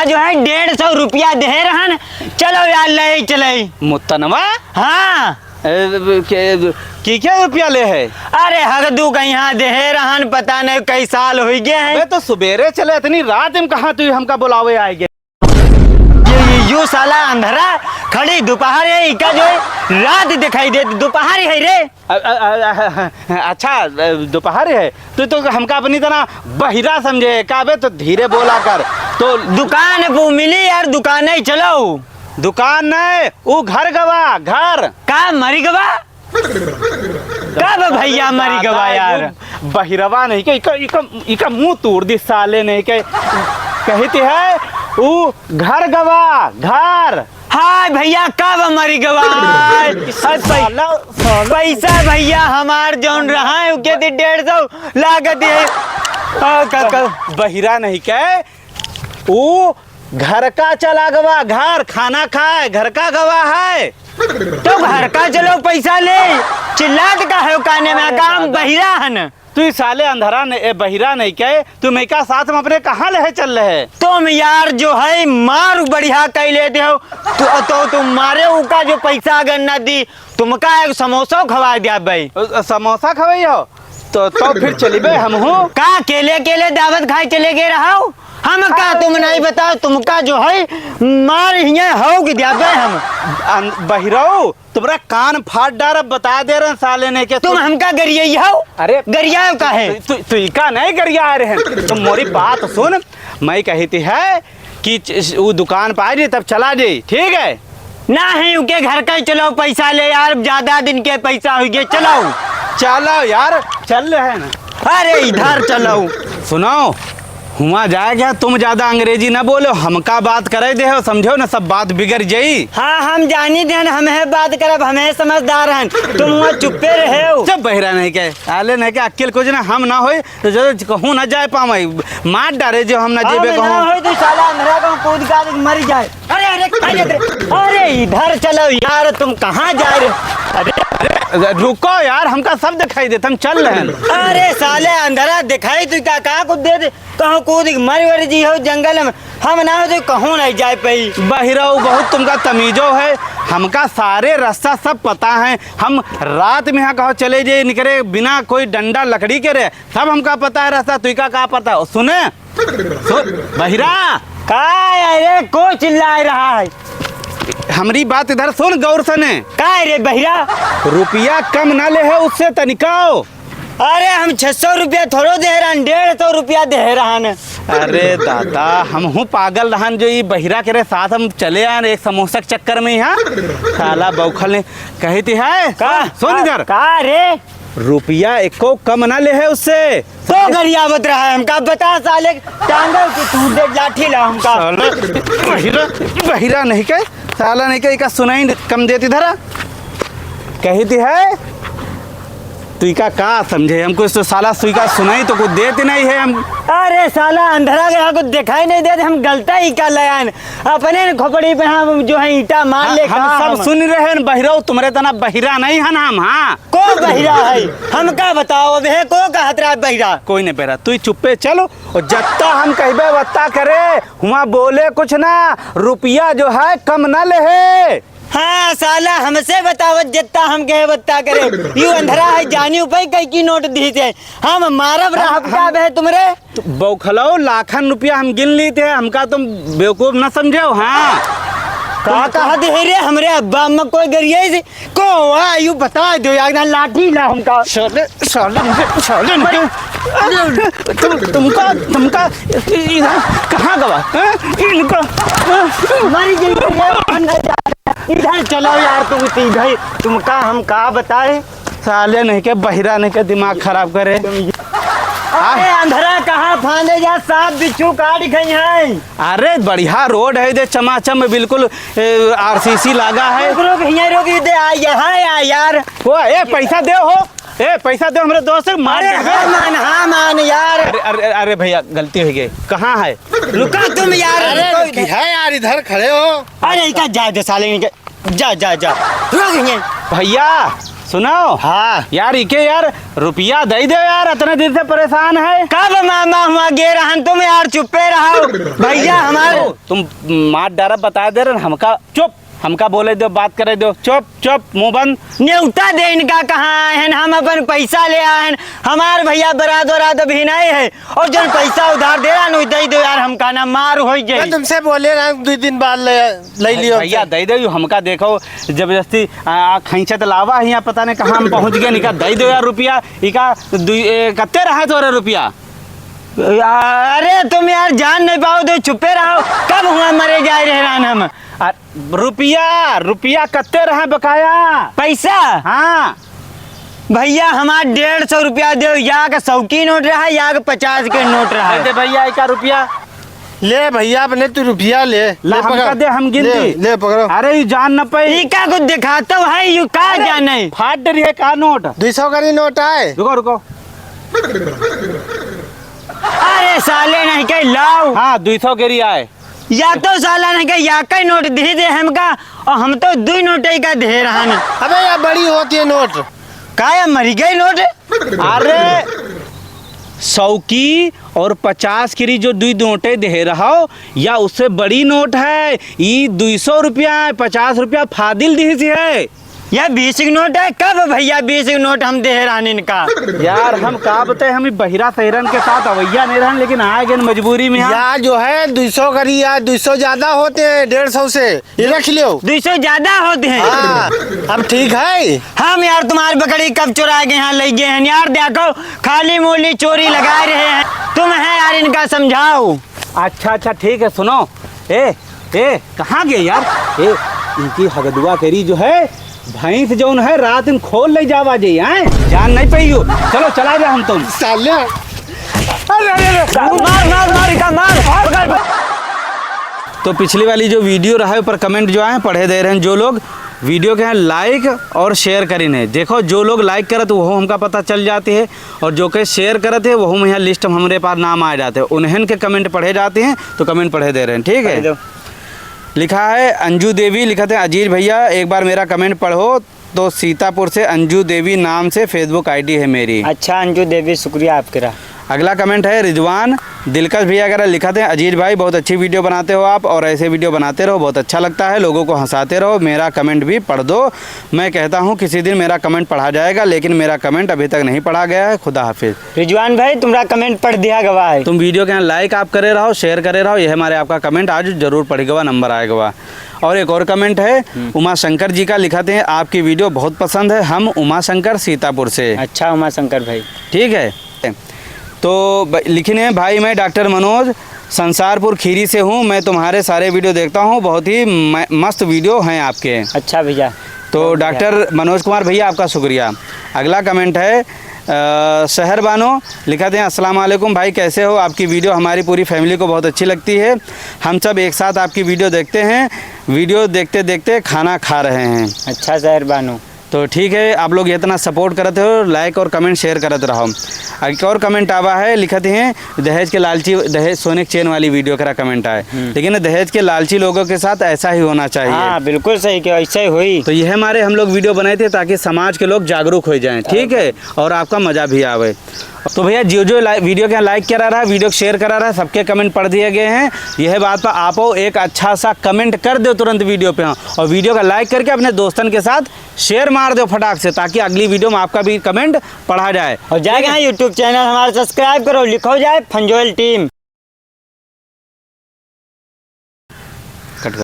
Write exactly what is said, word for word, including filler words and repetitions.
जो है डेढ़ सौ रुपया देहे रहन, चलो यार ले चले। मुतनवा? हाँ। ए, के, की क्या रुपया ले है? अरे हगदू का यहाँ देहे रहन, पता नहीं कई साल हुई गए हैं। अबे तो सुबेरे चले, इतनी रात में कहाँ तू हमका बुलावे आए गए? ये, ये, यो साला अंधरा खड़ी दोपहर है, इका जो है रात दिखाई दे, दोपहर है रे। अ, अ, अ, अ, अच्छा, अ, दोपहर है, तू तो हमका अपनी तना बहिरा समझे का बे, तो धीरे बोला कर। तो दुकान पे मिली यार, दुकान नहीं चलो। दुकान नहीं, ऊ घर गवा, घर। का मरी गवा? कब भैया मरी गवा दादा, यार? यो बहिरवा नहीं के, इका, इका, इका मुंह तोड़ दी साले नहीं के। कहती है, ऊ घर गवा, घर। हाय भैया, कब मरी गवा? हाय, पै-, साला, साला। पैसा भैया हमार जौन रहा है, उके दे डेढ़ सौ लागत है। आ, का, का? बहिरा नहीं के, ऊ घर का चला गवा, घर खाना खाए, घर का गवा है। तो घर का चलो पैसा ले, चिल्लात का है काने में, अरे काम दादा। बहिरा है न। तू ई साले अंधरा ने, ए, बहिरा नहीं के, तू मेका साथ में अपने कहाँ लेहे चल रहे? तुम यार जो है मार बढ़िया कई लेते हो। तू, तो तुम मारे उका जो पैसा अगर ना दी, तुमका एक समोसा खवा दिया भाई। अ, अ, समोसा खवाई हो? तो, तो फिर चली बे हम हूँ। का केले केले दावत खाए चले गए रहो? हम का तुम नहीं बताओ, तुमका जो है मार हियाँ हो कि दिया बे हम। अन-, बहिरऊ, तुम्हरा कान फाट डारब, बता दे रहे हैं साले ने के तुम तुम हमका गरियाई हो? अरे, गरियाओ का है? तू, तू, तू इका नहीं गरिया रहे हैं। तुम मोरी बात सुन, मैं कहती है कि च-, उ दुकान पे आ जाई, तब चला जाई, ठीक है? नहीं, उके घर का ही चलो, पैसा ले यार, ज्यादा दिन के पैसा हुई गए, चलो। चलो यार, चल रहे हैं ना। अरे, इधर चलो। सुनो, हुआ जाए क्या, तुम ज्यादा अंग्रेजी ना बोलो, हमका बात करे दे हो, समझो ना, सब बात बिगड़ जाई। हाँ, हम जानी देन, हम है बात करब, हम है समझदार हन, तुम हुआ चुप्पे रहे हो। चुप बहिरा नहीं के, आले नहीं के, अक्ल कुछ ना, हम ना होई, तो जो कहूँ ना जाए पावे, मार डारे जो हम ना हम जेबे ना कहूँ। होई तो साला अंधरा कहूँ कूद काद के मर जाए। अरे, अरे, अरे, अरे, अरे, इधर चलो यार, तुम कहाँ जा रहे हो? अरे, अरे, रुको यार, हमका सब दिखाई देत, हम चल रहे हैं। अरे साले अंधरा दिखाई तू का, का कुछ दे दे, कहूँ कूद के मर वर जी हो जंगल में, हम ना हो तो कहूँ नहीं जाए पाई। बहिरऊ बहुत तुमका तमीजो है, हमका सारे रास्ता सब पता है, हम रात में यहाँ कहो चले जाए निकरे बिना कोई डंडा लकड़ी के रे, सब हमका पता है रास्ता, तुई का, का पता हो? सुने, सुन, बहिरा। का है रे, को चिल्ला रहा है? हमरी बात इधर सुन गौर से ने। का है रे बहिरा? रुपया कम ना ले है उससे तनिकाओ। अरे हम छह सौ रुपया थोड़ो दे रहन, डेढ़ सौ रुपया दे रहन। अरे दादा, हम हूँ पागल रहन जो ई बहिरा के रे साथ हम चले आन एक समोसा के चक्कर में यहाँ। साला बौखल ने कही थी है। का? सुन, सुन इधर। का रे? रुपया एको कम ना ले है उससे। तो गरियावत रहा है हमका, बता साले, टांगल के तू दे लाठी ला हमका। साला, बहिरा, बहिरा नहीं के, साला नहीं के, इका सुनाई कम देती धरा। कही थी है, तू इका का समझे? हमको तो साला सुई का सुनाई तो कुछ देती नहीं है हम। अरे साला, अंधरा के यहाँ कुछ दिखाई नहीं देते, हम गलता ही का लयान। अपने न खोपड़ी पे हम जो है ईंटा मार हाँ, ले हम का सब हम? सुन रहे हैं, बहिरऊ, तुम्हरे तना बहिरा नहीं है ना हम, हाँ। को बहिरा है? हमका बताओ, अब है को कहत रहा बहिरा? कोई नहीं बहिरा, तू ही चुप्पे चलो, और जत्ता हम कहबे वत्ता करे, हुआ बोले कुछ ना, रुपया जो है कम ना ले है। हाँ, साला हमसे बतावत जत्ता हम कहे वत्ता करे। यू अंधरा है, जानी उपई कई की नोट दी थे। हम मारब हम, रहब का हम बे तुमरे? तो बौखलऊ, लाखन रुपया हम गिन ली थे, हमका तुम बेवकूफ न समझो, हाँ। का कहा दे रे, हमरे अब्बा अम्मा कोई गरिया से को आ, यू बता दो यार, ना लाठी ला हमका। साले, साले, साले, तुम, तुमका, तुमका, इधर कहाँ गवा, हैं? इनका, हैं? मर गई रे, अंदर जा। इधर चलो यार, तुम सीधे, तुमका हम का बताए? साले नहीं के, बहिरा नहीं के, दिमाग खराब करे। अरे अंधरा कहाँ फांदे जा, सांप बिच्छू काट गई हैं। अरे बढ़िया रोड है, दे चमाचम बिल्कुल, ए, आरसीसी लागा है। रुक, रुक, हियाँ रुक, दे, आ, यहाँ आ यार। ओ, ए, पैसा दे हो, ए, पैसा दे हमरे दोस्त से, मार अरे दे। हाँ मान, हाँ मान यार। अरे, अरे, अरे भैया, गलती हो गई, कहाँ है? रुका तुम यार, अरे रुको रुकी इधर। है यार, इधर खड़े हो। अरे इधर जा, जा साले इनके, जा, जा, जा। रुक ये। भैया, सुनाओ। हाँ। यार, इके यार, रुपया दे दो यार, इतने दिन से परेशान है। कब मामा हुआ गे रहन तुम यार, चुप्पे रहो। भैया हमारे तुम मार डारा बता दे रहे, हमका चुप, हमका बोले दो, बात करे दो, चुप, चुप, मुंह बंद। नेवता दे इनका कहाँ आए हैं, हम अपन पैसा ले आए हैं, हमार भैया बरात वरात अभी नहीं है, और जौन पैसा उधार दे रहा नु, दे दो यार, हमका ना मार हो जाए। मैं तुमसे बोले रहा, दो दिन बाद ले, ले लियो भैया, हमसे। दे दो, हमका देखो, जबरदस्ती, आ, आ, खैंचत लावा है यहाँ, पता नहीं कहाँ हम पहुँच गए, इनका दे दो यार रुपया, इका दुई, ए, कत्ते रहा तोरे रुपया? अरे तुम यार जान नहीं पाओ, तो चुप्पे रहो, कब हुआ मरे जाए रहे रान हम। आ, रुपया, रुपया कत्ते रहा बकाया? पैसा? हाँ। भैया, हमार डेढ़ सौ रुपया दे, या के सौ की नोट रहा, या के पचास के नोट रहा। दे दे भैया, एका रुपया। ले भैया, अपने तू रुपया ले। ला, ले हमका पकड़। दे, हम गिनती। ले, ले पकड़ो। अरे, यू जान न पाई। ई का कुछ दिखाता है, यू का अरे, जाने? फाट डरी है का नोट? दुई सौ का नहीं नोट आए। रुको, रुको। अरे साले, नहीं कहीं लाओ। हाँ, दुई सौ के रही आए। या तो साला नहीं के या कई नोट दे दे हमका, और हम तो दुई नोट ही का दे रहा ना। अबे या बड़ी होती है नोट। का या मरी गई नोट? अरे सौ की और पचास की जो दुई नोटे दे रहा हो, या उससे बड़ी नोट है, ई दुई सौ रुपया है, पचास रुपया फादिल दी सी है। यह बीस की नोट है, कब भैया बीस की नोट हम दे रहन इनका? यार, हम का बताए, हम ई बहिरा सहरन के साथ अवैया नहीं रहन, लेकिन आ गए मजबूरी में हम। यार, जो है, दुई सौ करी यार, दुई सौ ज्यादा होते हैं, डेढ़ सौ से, ये रख लियो। दुई सौ ज्यादा होते हैं। हाँ, अब ठीक है। हम यार, तुम्हारी बकरी कब चुरा के यहाँ ले गए हैं यार, देखो, खाली मूली चोरी लगा रहे हैं। तुम है यार, इनका समझाओ। अच्छा, अच्छा, ठीक है, सुनो, ए, ए, कहाँ गए यार? ए, इनकी हगदुआ करी जो है, भैंस जौन है, रात में खोल ले जावा जे, हैं? जान नहीं पाइयो। चलो, चला जा हम तुम। साले। अरे, अरे, अरे। मार, मार, मार, इका मार। पकड़, पकड़। तो पिछली वाली जो video रहा है, ऊपर comment जो आए, पढ़े दे रहे हैं जो लोग। Video के यहाँ like और share करीन है। देखो, जो लोग like करत, वो हमका पता चल जाती है। और जो के share करत है, वहू में यहाँ list में हमरे पास नाम आ जाते हैं, उन्हें के comment पढ़े जाते हैं, तो comment पढ़े दे रहे हैं, ठीक है? पढ़ दो। लिखा है अंजू देवी, लिखत है, "अजीज भैया, एक बार मेरा comment पढ़ो।" तो सीतापुर से अंजू देवी नाम से Facebook ID है मेरी। अच्छा अंजू देवी, शुक्रिया आपके रहा। अगला comment है रिजवान दिलकश भैया वगैरह लिखत है, "अजीज भाई, बहुत अच्छी video बनाते हो आप और ऐसे video बनाते रहो, बहुत अच्छा लगता है, लोगों को हंसाते रहो, मेरा comment भी पढ़ दो।" मैं कहता हूँ किसी दिन मेरा comment पढ़ा जाएगा, लेकिन मेरा comment अभी तक नहीं पढ़ा गया है। खुदा हाफिज। रिजवान भाई, तुम्हारा comment पढ़ दिया गवा है। तुम video के यहाँ like आप करे रहो, share करे रहो, यह हमारे आपका comment आज जरूर पढ़ी गवा, number आए गवा। और एक और comment है, हम्म। उमा शंकर जी का लिखत है, "आपकी video बहुत पसंद है, हम उमा शंकर सीतापुर से।" अच्छा उमा शंकर भाई। ठीक है। तो ब-, लिखिन है, "भाई, मैं डॉक्टर मनोज संसारपुर खीरी से हूँ, मैं तुम्हारे सारे video देखता हूँ, बहुत ही म-, मस्त video हैं आपके।" अच्छा भैया। तो बहुत बढ़िया। डॉक्टर मनोज कुमार भैया, आपका शुक्रिया। अगला comment है, अ, शहर बानो लिखत हैं, "अस्सलाम वालेकुम भाई, कैसे हो? आपकी video हमारी पूरी family को बहुत अच्छी लगती है, हम सब एक साथ आपकी video देखते हैं, video देखते देखते खाना खा रहे हैं।" अच्छा शहर बानो। तो ठीक है, आप लोग इतना support करत हो, like और comment share करत रहो। एक और comment आवा है, लिखत हैं, "दहेज के लालची, दहेज सोने के chain वाली video करा comment आए।" हम्म। लेकिन दहेज के लालची लोगों के साथ ऐसा ही होना चाहिए। हाँ, बिल्कुल सही कहो, ऐसा ही होई। तो यह हमारे हम लोग video बनाए थे ताकि समाज के लोग जागरूक हो जाएं, ठीक है, और आपका मजा भी आवे। तो भैया, जो जो लाइ-, video के यहाँ like करा रहा, video को share करा रहा, सबके comment पढ़ दिए गए हैं। यह बात पर आप एक अच्छा सा comment कर दो तुरंत video पे, हाँ, और video का like करके अपने दोस्तन के साथ share मार दो फटाक से, ताकि अगली video में आपका भी comment पढ़ा जाए। और जाके ठीक है? हाँ, YouTube channel हमारा subscribe करो, लिखो जाए फंजोल team।